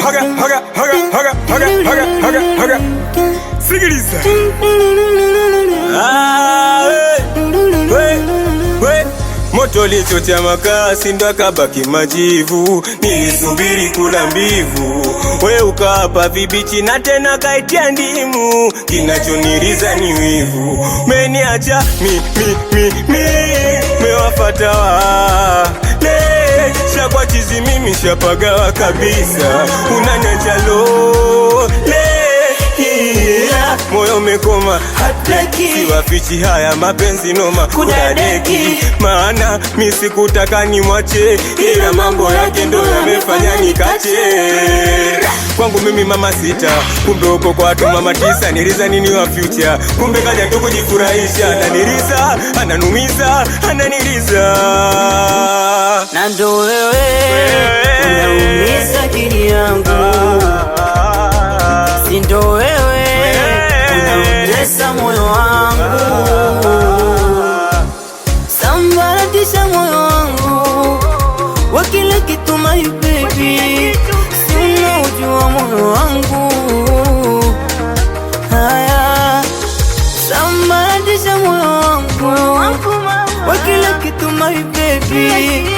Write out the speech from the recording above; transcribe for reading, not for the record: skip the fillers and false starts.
Haga, haga, haga, haga, haga, haga, haga, haga. Sikiliza. Ah, hey, we, we. Moto lichocha makaa ndo akabaki majivu, nilisubiri kula mbivu, we ukawapa vibichi na tena kaitia ndimu, kinachoniriza ni wivu, meniacha mi mi mi mi, mewafata wa le shakwa chizi mimi shapagawa kabisa, unaniacha lo le yeah. Moyo umekoma. Heartbreak. Siwafichi haya mapenzi noma. Kudadeki. Maana mi sikutaka nimwache, ila mambo yake ndo yamefanya nikache. Kwangu mimi mama sita, kumbe uko kwa watu mama tisa. Niliza nini wa future, kumbe kaja tu kujifurahisha. Ananiliza, ananumiza, ananiliza. Na ndo wewe unaumiza akili yangu, si ndo wewe unautesa moyo wangu, sambaratisha moyo wangu wa kila kitu my baby, si unaujua moyo wangu, haya sambaratisha moyo wangu wa kila kitu my baby.